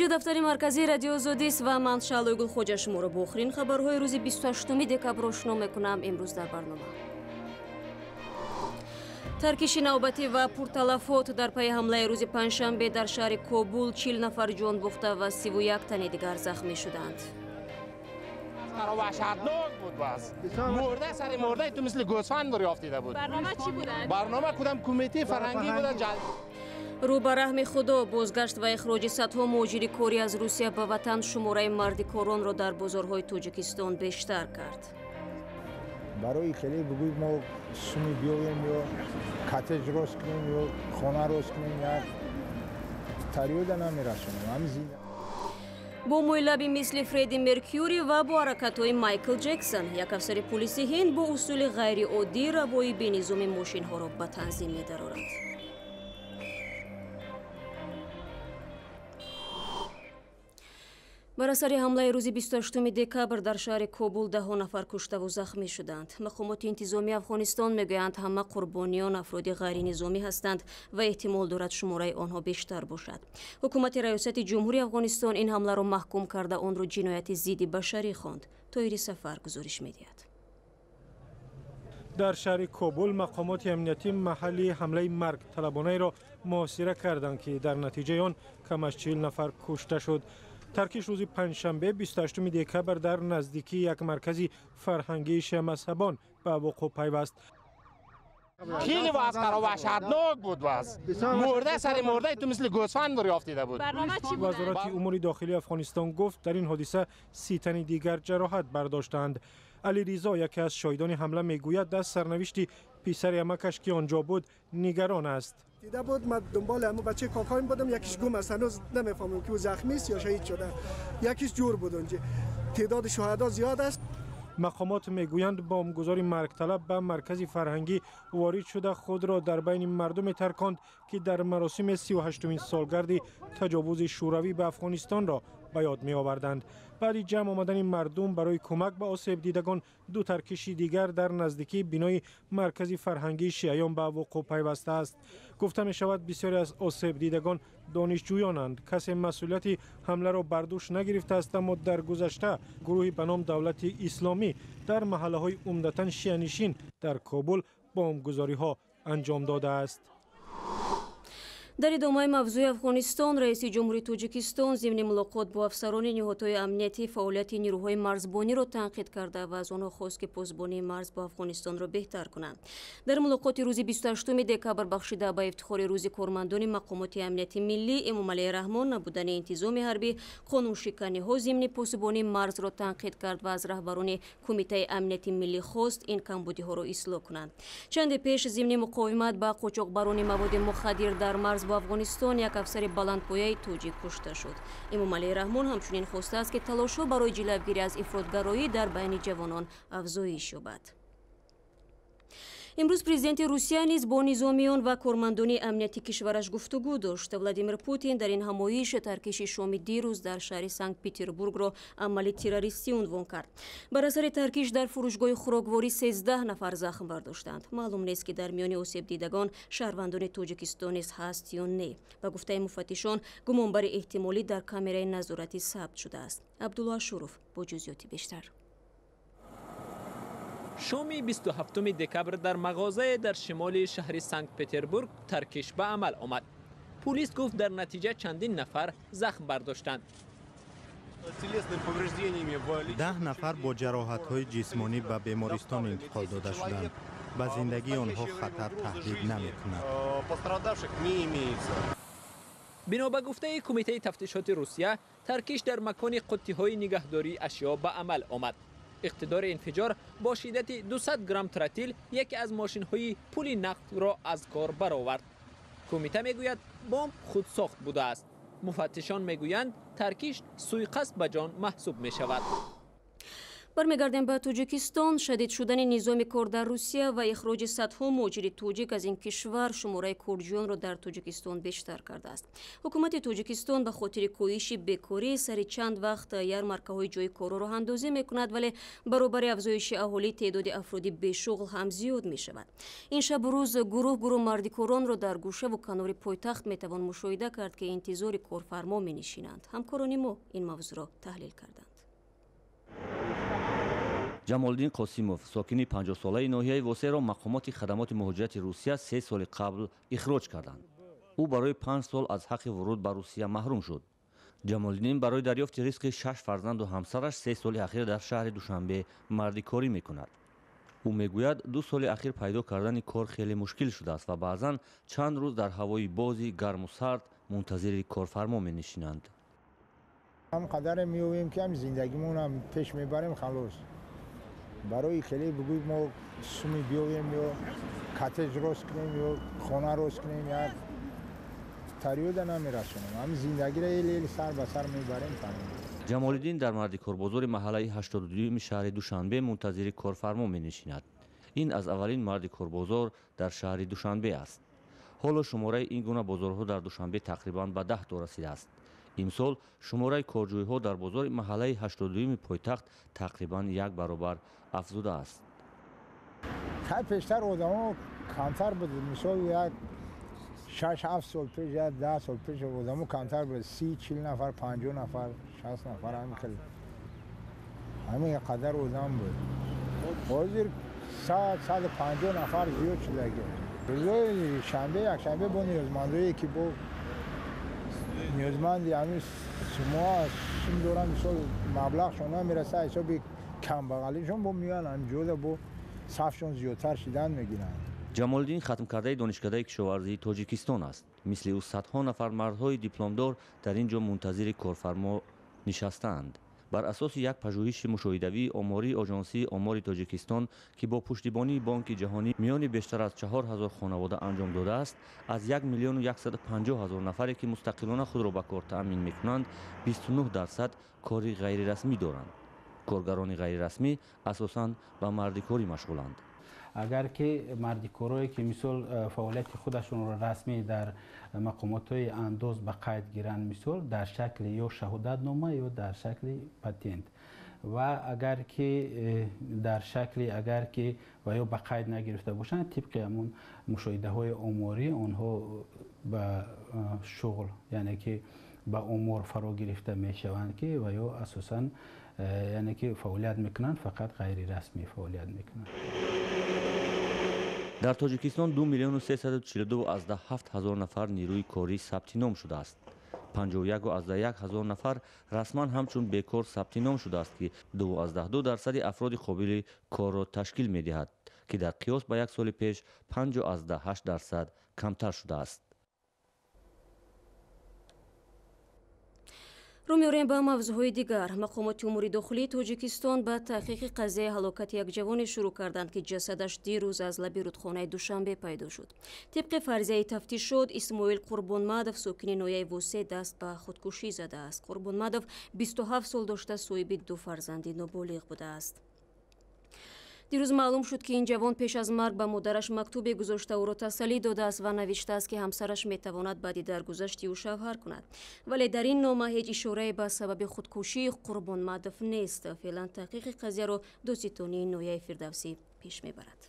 Инҷо дафтари марказии Радиои Озодист ва ман Шаҳлои Гулхоҷа шуморо бо охирин хабарҳои рӯзи 28 декабр ошно мекунам. Имрӯз дар барнома: таркиши навбатӣ ва пурталафот дар пайи ҳамлаи рӯзи панҷшанбе дар шаҳри Кобул, 40 нафар ҷон бохта ва 31 тани дигар захмӣ шуданд. Ваҳшатнок буд, бас мурда сари мурда ту мисли гӯсфанд ёфтида буд. Барнома чӣ буда? Барнома кудам кумитаи фарҳангӣ буда. Рӯ ба раҳми Худо, бозгашт ва ихроҷи садҳо муҳоҷири корӣ аз Русия ба ватан шумораи мардикоронро дар бозорҳои Тоҷикистон бештар кард. Барои хеле бигӯй, мо суми биёем ё коттедж рост кунем ё хона рост кунем, як тариёда намерасонем. Ҳамин зинда. Бо мӯйлаби мисли Фредди Меркюри ва бо ҳаракатҳои Майкл Ҷексон, як афсари пулиси Ҳинд бо усули ғайриоддӣ равои бенизоми мошинҳоро ба танзим медарорад. Бар асари ҳамлаи рӯзи 28 декабр дар шаҳри Кобул даҳо нафар куштаву захмӣ шуданд. Мақомоти интизомии Афғонистон мегӯянд, ҳама қурбониён афроди ғайринизомӣ ҳастанд ва эҳтимол дорад шумораи онҳо бештар бошад. Ҳукумати Раёсати Ҷумҳурии Афғонистон ин ҳамларо маҳкум карда, онро ҷинояти зидди башарӣ хонд. Тоири Сафар гузориш медиҳад. Дар шаҳри Кобул мақомоти амниятӣ маҳалли ҳамлаи маргталабонаеро муҳосира карданд, ки дар натиҷаи он кам аз 40 нафар кушта шуд. Таркиш рӯзи панҷшанбе, 28 декабр, дар наздикии як маркази фарҳангии шиамазҳабон ба вуқӯъ пайваст. Хеле вазъро ваҳшатнок буд, бас мурда сари мурда ту мисли гӯсфанд ёфтида буд. Барнома чӣ буда? Вазорати умури дохилии Афғонистон гуфт, дар ин ҳодиса 30 тани дигар ҷароҳат бардоштаанд. Алиризо, яке аз шоҳидони ҳамла, мегӯяд, аз сарнавишти писари амакаш, ки он ҷо буд, нигарон аст. Дида буд, ман дунболи ҳамон бачаи кокоим будам, якиш гум аст, ҳанӯз намефаҳмам, ки ӯ захмӣ аст ё шаҳид шуда. Якиш ҷур буд онҷо. Теъдоди шуҳадо зиёд аст. Мақомот мегӯянд, бомбгузори маргталаб ба маркази фарҳангӣ ворид шуда, худро дар байни мардуме тарконд, ки дар маросими 38-умин солгарди таҷовузи Шӯравӣ ба Афғонистонро ба ёд меоварданд. Баъди ҷамъ омадани мардум барои кӯмак ба осебдидагон, ду таркиши дигар дар наздикии бинои маркази фарҳангии шиаён ба вуқӯъ пайвастааст. Гуфта мешавад, бисёре аз осебдидагон донишҷӯёнанд. Касе масъулияти ҳамларо бар дӯш нагирифтааст, аммо дар гузашта гурӯҳи ба ном Давлати Исломӣ дар маҳаллаҳои умдатан шианишин дар Кобул бомбгузориҳо анҷом додааст. Дар идомаи мавзӯи Афғонистон, раиси ҷумҳури Тоҷикистон зимни мулоқот бо афсарони ниҳодҳои амниятӣ фаъолияти нирӯҳои марзбониро танқид карда ва аз онҳо хост, ки посбонии марз бо Афғонистонро беҳтар кунанд. Дар мулоқоти рӯзи 28 декабр, бахшида ба ифтихори рӯзи кормандони мақомоти амнияти миллӣ, Эмомалӣ Раҳмон набудани интизоми ҳарбӣ, қонуншиканиҳо зимни посбонии марзро танқид кард ва аз раҳбарони Кумитаи амнияти миллӣ хост, ин камбудиҳоро ислоҳ кунанд. Чанде пеш зимни муқовимат ба қочоқбарони маводи мухаддир дар марз бо Афғонистон як афсари баландпояи тоҷик кушта шуд. Эмомалӣ Раҳмон ҳамчунин хостааст, ки талошҳо барои ҷилавгирӣ аз ифротгароӣ дар байни ҷавонон афзоиш ёбад. Имрӯз президенти Русия низ бо низомиён ва кормандони амнияти кишвараш гуфтугӯ дошт. Владимир Путин дар ин ҳамоиш таркиши шоми дирӯз дар шаҳри Санкт Петербургро амали террористӣ унвон кард. Бар асари таркиш дар фурӯшгоҳи хӯрокворӣ 13 нафар захм бардоштанд. Маълум нест, ки дар миёни осебдидагон шаҳрвандони Тоҷикистон низ ҳаст ё не. Ба гуфтаи муфаттишон, гумонбари эҳтимолӣ дар камераи назоратӣ сабт шудааст. Абдулло Ашуров бо ҷузъиёти бештар. Шоми 27 декабр дар мағозае дар шимоли шаҳри Санкт-Петербург таркиш ба амал омад. Пулис гуфт, дар натиҷа чандин нафар захм бардоштанд. 10 нафар бо ҷароҳатҳои ҷисмонӣ ба бемористон интиқол дода шуданд. Ба зиндагии онҳо хатар таҳдид намекунад. Бино ба гуфтаи Кумитаи тафтишоти Русия, таркиш дар макони қуттиҳои нигаҳдории ашё ба амал омад. Иқтидори инфиҷор бо шиддати 200 грамм тротил яке аз мошинҳои пули нақдро аз кор баровард. Кумита мегӯяд, бомб худсохт будааст. Муфаттишон мегӯянд, таркиш суиқасд ба ҷон маҳсуб мешавад. Бармегардем ба Тоҷикистон. Шадид шудани низоми кор дар Русия ва ихроҷи садҳо муҳоҷири тоҷик аз ин кишвар шумораи корҷӯёнро дар Тоҷикистон бештар кардааст. Ҳукумати Тоҷикистон ба хотири коҳиши бекорӣ сари чанд вақт ярмаркаҳои ҷойи корро роҳандозӣ мекунад, вале баробари афзоиши аҳолӣ теъдоди афроди бешуғл ҳам зиёд мешавад. Ин шабу рӯз гурӯҳ-гурӯҳ мардикоронро дар гӯшаву канори пойтахт метавон мушоҳида кард, ки интизори корфармо менишинанд. Ҳамкорони мо ин мавзӯъро таҳлил карданд. Ҷамолиддин Қосимов, сокини 50-солаи ноҳияи Восеро мақомоти хадамоти муҳоҷирати Русия 3 соли қабл ихроҷ карданд. Ӯ барои 5 сол аз ҳаққи вуруд ба Русия маҳрум шуд. Ҷамолиддин барои дарёфти ризқи 6 фарзанду ҳамсараш 3 соли ахир дар шаҳри Душанбе мардикорӣ мекунад. Ӯ мегӯяд, 2 соли ахир пайдо кардани кор хеле мушкил шудааст ва баъзан чанд рӯз дар ҳавои бози гарму сард мунтазири корфармо менишинанд. Ҳам қадаре меёвем, ки ҳам зиндагимонам пеш мебарем, халос. Барои хеле бигӯй мо суми биёвем ё коттедж рост кунем ё хона рост кунем, як тариёда намерасонем. Ҳам зиндагиро ел-ел сар ба сар мебарем. Ҷамолиддин дар мардикорбозори маҳаллаи 82-юми шаҳри Душанбе мунтазири корфармо менишинад. Ин аз аввалин мардикорбозор дар шаҳри Душанбе аст. Ҳоло шумораи ин гуна бозорҳо дар Душанбе тақрибан ба 10 то расидааст. Имсол шумораи корҷӯйҳо дар бозори маҳаллаи 82-юми пойтахт тақрибан 1 баробар афзудааст. Хай пештар одамо камтар буд. Мисол як 6-7 сол пеш, 10 сол пеш одамо камтар буд. 30-40 нафар, 50 нафар, 60 нафар, ҳамин хел. Ҳамин қадар одам буд. Ҳозир 100-150 нафар зиёд шудагӣ. Рӯзҳои шанбе, якшанбе бо ниёзмандое ки бо ниёзманди ҳамин сумо сум доранд, мисол маблағшон намераса, ҳисоби камбағалишон бо меоянд ҳамҷода бо сафшон зиёдтар шидан мегиранд. Ҷамолиддин хатмкардаи донишкадаи кишоварзии Тоҷикистон аст. Мисли ӯ садҳо нафар мардҳои дипломдор дар ин ҷо мунтазири корфармо нишастаанд. Бар асоси як пажӯҳиши мушоҳидавии омории Оҷонсии омори Тоҷикистон, ки бо пуштибонии Бонки Ҷаҳонӣ миёни бештар аз 4000 хонавода анҷом додааст, аз 1 150 000 нафаре, ки мустақилона худро ба кор таъмин мекунанд, 29% кори ғайрирасмӣ доранд. Коргарони ғайрирасмӣ асосан ба мардикорӣ машғуланд. Агар ки мардикорое ки мисол фаъолияти худашонро расмӣ дар мақомотҳои андоз ба қайд гиранд, мисол дар шакли ё шаҳодатнома ё дар шакли патент, ва агар ки дар шакли агар ки ва ё ба қайд нагирифта бошанд, тибқи ҳамон мушоҳидаҳои оморӣ онҳо ба шуғл, яъне ки ба омор фаро гирифта мешаванд, ки ва ё асосан яъне ки фаъолият мекунанд, фақат ғайрирасмӣ фаъолият мекунанд. Дар Тоҷикистон 2 342,7 ҳазор нафар нерӯи корӣ сабти ном шудааст. 51,1 ҳазор нафар расман ҳамчун бекор сабти ном шудааст, ки 2,2% афроди қобили корро ташкил медиҳад, ки дар қиёс ба як соли пеш 5,8% камтар шудааст. Рӯ меорем ба мавзӯъҳои дигар. Мақомоти умури дохилии Тоҷикистон ба таҳқиқи қазияи ҳалокати як ҷавоне шурӯъ карданд, ки ҷасадаш дирӯз аз лаби рудхонаи Душанбе пайдо шуд. Тибқи фарзияи тафтишот, Исмоил Қурбонмадов, сокини ноҳияи Восе, даст ба худкушӣ задааст. Қурбонмадов 27 сол дошта, соҳиби 2 фарзанди ноболиғ будааст. Дирӯз маълум шуд, ки ин ҷавон пеш аз марг ба модараш мактубе гузошта, ӯро тасаллӣ додааст ва навиштааст, ки ҳамсараш метавонад баъди даргузашти ӯ шавҳар кунад. Вале дар ин нома ҳеҷ ишорае ба сабаби худкушии Қурбонмадов нест. Феълан таҳқиқи қазияро додситонии ноҳияи Фирдавсӣ пеш мебарад.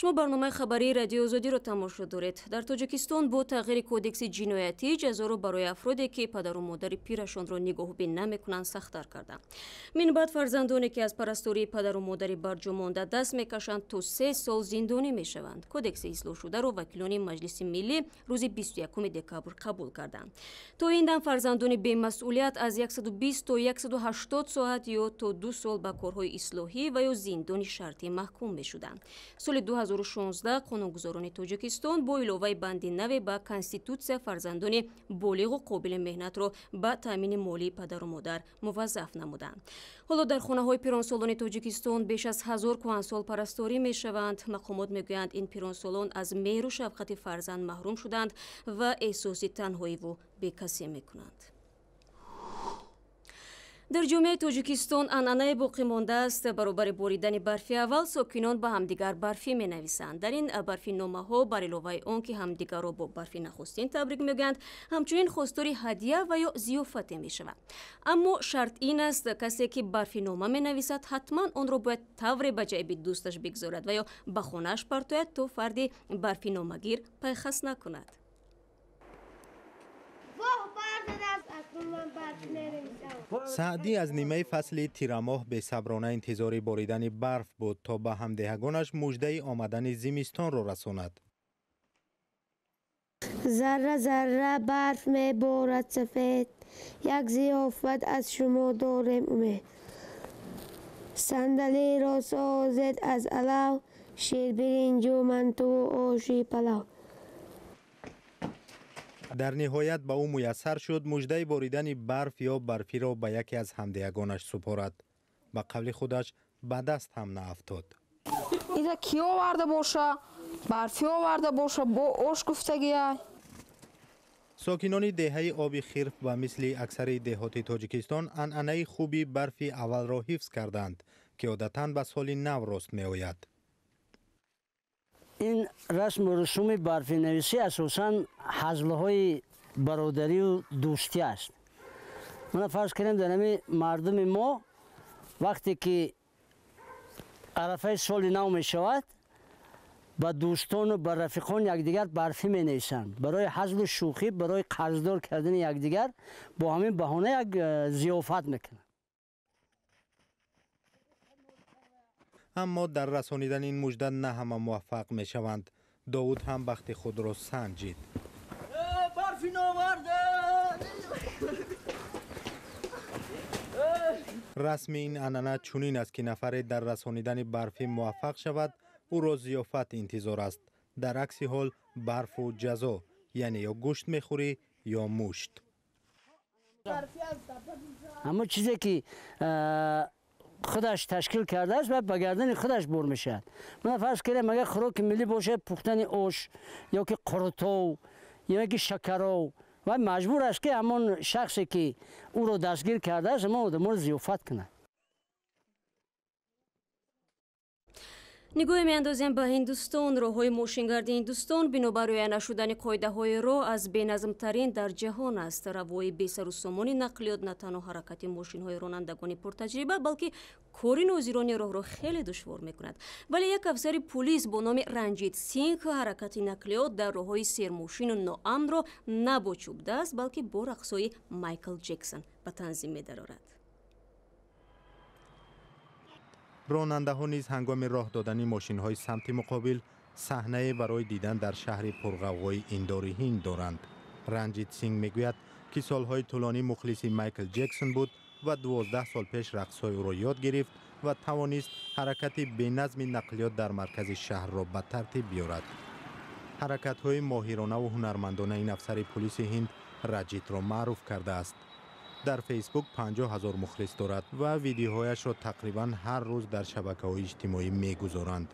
Шумо барномаи хабарии Радиои Озодиро тамошо доред. Дар Тоҷикистон бо тағйири кодекси ҷиноятӣ ҷазоро барои афроде, ки падару модари пирашонро нигоҳубин намекунанд, сахттар карданд. Минбаъд фарзандоне, ки аз парастории падару модари барҷо монда даст мекашанд, то 3 сол зиндонӣ мешаванд. Кодекси ислоҳшударо вакилони Маҷлиси Миллӣ рӯзи 21 декабр қабул карданд. То ин дам фарзандони бемасъулият аз 120 то 180 соат ё то 2 сол ба корҳои ислоҳӣ ва ё зиндони шартӣ маҳкум мешуданд. Соли 2016 қонунгузорони Тоҷикистон бо иловаи банди наве ба Конститутсия фарзандони болиғу қобили меҳнатро ба таъмини молии падару модар муваззаф намуданд. Ҳоло дар хонаҳои пиронсолони Тоҷикистон беш аз 1000 кӯҳансол парасторӣ мешаванд. Мақомот мегӯянд, ин пиронсолон аз меҳру шафқати фарзанд маҳрум шуданд ва эҳсоси танҳоиву бекасӣ мекунанд. Дар ҷомеаи Тоҷикистон анъанае боқӣ мондааст. Баробари боридани барфи аввал сокинон ба ҳамдигар барфӣ менависанд. Дар ин барфиномаҳо бар иловаи он ки ҳамдигарро бо барфи нахустин табрик мегӯянд, ҳамчунин хостори ҳадия ва ё зиёфате мешавад. Аммо шарт ин аст, касе ки барфинома менависад, ҳатман онро бояд тавре ба ҷайби дӯсташ бигзорад ва ё ба хонааш партояд, то фарди барфиномагир пайхас накунад. Саъдӣ аз нимаи фасли тирамоҳ бесаброна интизори боридани барф буд, то ба ҳамдеҳагонаш муждаи омадани зимистонро расонад. Зарра зарра барф меборад сафед, як зиёфат аз шумо дорем умед. Сандалиро созед аз алав, ширбиринҷу мантуву оши палав. Дар ниҳоят ба ӯ муяссар шуд муждаи боридани барф ё барфиро ба яке аз ҳамдеягонаш супорад. Ба қавли худаш ба даст ҳам наафтод. Ира ки оварда боша, барфӣ оварда боша, бо ош гуфтагия. Сокинони деҳаи Оби Хирф ба мисли аксари деҳоти Тоҷикистон анъанаи хуби барфи аввалро ҳифз карданд, ки одатан ба соли нав рост меояд. Ин расму русуми барфинависӣ асосан ҳазлҳои бародарию дӯстӣ аст. Мана фарз кунем, дар ҳамин мардуми мо вақте ки арафаи соли нав мешавад, ба дӯстону ба рафиқон якдигар барфӣ менависанд. Барои ҳазлу шӯхӣ, барои қарздор кардани якдигар бо ҳамин баҳона як зиёфат мекунанд. Аммо дар расонидани ин мужда на ҳама муваффақ мешаванд. Довуд ҳам бахти худро санҷид. Расми ин анъана чунин аст, ки нафаре дар расонидани барфӣ муваффақ шавад, ӯро зиёфат интизор аст. Дар акси ҳол барфу ҷазо, яъне ё гӯшт мехӯрӣ ё мушт. Ҳамон чизе ки худаш ташкил кардааст ва ба гардани худаш бур мешавад. Мана фарз кунем, агар хӯроки миллӣ бошад, пухтани ош ё ки қурутов ё ки шакаров, ва маҷбур аст, ки ҳамон шахсе ки ӯро дастгир кардааст, ҳамон одаморо зиёфат кунад. Нигоҳе меандозем ба Ҳиндустон. Роҳҳои мошингарди Ҳиндустон бинобар риоя нашудани қоидаҳои роҳ аз беназмтарин дар ҷаҳон аст. Равои бесарусомони нақлиёт на танҳо ҳаракати мошинҳои ронандагони пуртаҷриба, балки кори нозирони роҳро хеле душвор мекунад. Вале як афсари пулис бо номи Ранҷит Синг ҳаракати нақлиёт дар роҳҳои сермошину ноамнро на бо чӯбдаст, балки бо рақсҳои Майкл Ҷексон ба танзим медарорад. Ронандаҳо низ ҳангоми роҳ додани мошинҳои самти муқобил саҳнае барои дидан дар шаҳри пурғавғои Индори Ҳинд доранд. Ранҷит Синг мегӯяд, ки солҳои тӯлонӣ мухлиси Майкл Ҷексон буд ва 12 сол пеш рақсҳои ӯро ёд гирифт ва тавонист ҳаракати беназми нақлиёт дар маркази шаҳрро ба тартиб биёрад. Ҳаракатҳои моҳиронаву ҳунармандона ин афсари пулиси ҳинд Раҷитро маъруф кардааст. Дар Фейсбук 50 000 мухлис дорад ва видеоҳояшро тақрибан ҳар рӯз дар шабакаҳои иҷтимоӣ мегузоранд.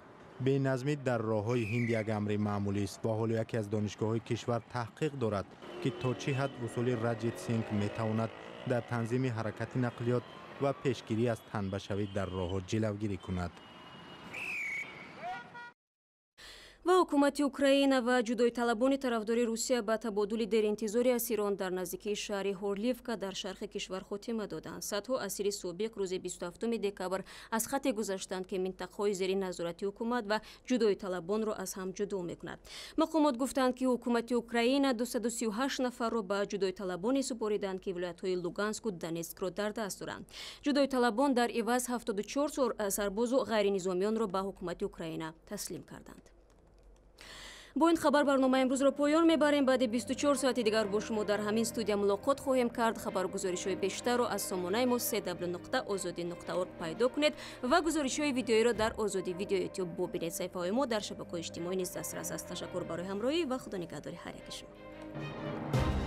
Беназмӣ дар роҳҳои ҳинд як амри маъмулист ва ҳоло яке аз донишгоҳҳои кишвар таҳқиқ дорад, ки то чӣ ҳад усули Раҷит Синг метавонад дар танзими ҳаракати нақлиёт ва пешгирӣ аз танбашавӣ дар роҳҳо ҷилавгирӣ кунад. Ва Ҳукумати Украина ва ҷудоиталабони тарафдори Русия ба табодули деринтизори асирон дар наздикии шаҳри Ҳорливка дар шарқи кишвар хотима доданд. Садҳо асири собиқ рӯзи 27 декабр аз хате гузаштанд, ки минтақаҳои зери назорати ҳукумат ва ҷудоиталабонро аз ҳам ҷудо мекунад. Мақомот гуфтанд, ки ҳукумати Украина 238 нафарро ба ҷудоиталабоне супориданд, ки вилоятҳои Луганску Донецкро дар даст доранд. Ҷудоиталабон дар иваз 74 сарбозу ғайринизомиёнро ба ҳукумати Украина таслим карданд. Бо ин хабар барномаи имрӯзро поён мебарем. Баъди 24 соати дигар бо шумо дар ҳамин студия мулоқот хоҳем кард. Хабару гузоришҳои бештарро аз сомонаи мо cw.ozodi.org пайдо кунед ва гузоришҳои видеоиро дар Озодӣ Видео Ютуб бубинед. Саҳифаҳои мо дар шабакаҳои иҷтимоӣ низ дастрас аст. Ташаккур барои ҳамроҳӣ ва худо нигаҳдори ҳар яки шумо.